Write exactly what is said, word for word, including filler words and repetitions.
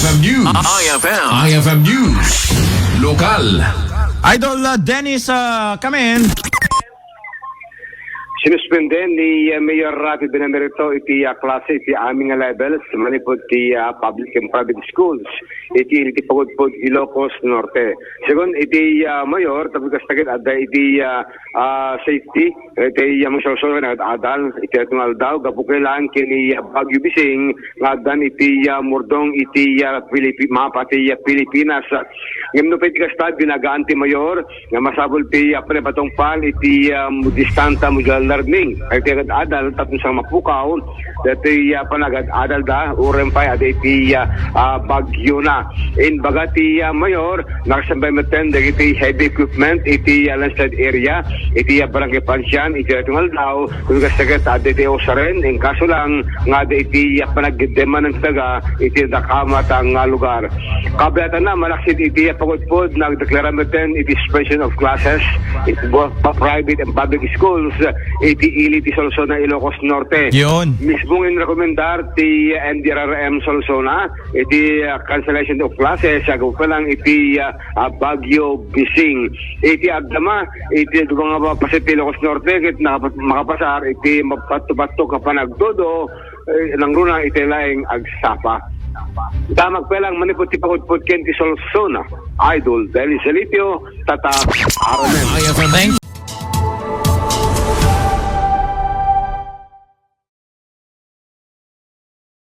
F M News. I F M. I F M News. Lokal. Idol, uh, Dennis, uh, come in. Sinuspenden ni, uh, Mayor Raffy Benamerito iti, uh, klase iti amin nga levels manipud ti, uh, public and private schools iti, iti Pagudpud, Ilocos Norte. Segun iti, uh, Mayor, tapno kasta ket adda iti, uh, uh, safety iti, uh, mangsalsal nga nagad-adal iti daytoy nga aldaw gapu ket lang ken ni, uh, Bagyo Bising nga addan iti, ah, murdong iti, ah, Pilipi-, mapa ti, ah, Pilipinas. Ngem no pwede kasta, binagaan ti Mayor nga masapul ti, ah, panipatungpal iti, ah, distanta module learning. Ay ti adal tapno sa mapukaw, dati, ah, panagad-adal da, uray pay adi iti, ah, ah, bagyo na. Imbaga ti, ah, Mayor, nakasambay metten dagiti heavy equipment iti, ah, landslide area, iti, ah, Barangay Pansian, iti daytoy nga aldaw, Kung kasagat, adi ti usaren, in kaso lang, nga adi iti, ah, panagdemandang taga, iti dakama ta nga lugar. Kabiatan na, malaksid iti, ah, pagudpod, nagdeklara metten iti suspension of classes, iti both pa private and public schools, iti ili ti Solsona, Ilocos Norte. Yun. Mismong inrekomendar ti N D R R M Solsona, iti, ah, cancellation of classes, agapu lang iti, ah, ah, Bagyo Bising. Iti agdama, iti duman nga paset ti Ilocos Norte, ket nakapat-, makapasar iti mapatto-patto ka panagdodo, eh, nangruna iti laeng agsapa. Damag pa lang manipud ti pagudpod ken ti Solsona, Idol Dennis Elipio, Tata Aramen. I F M. Thank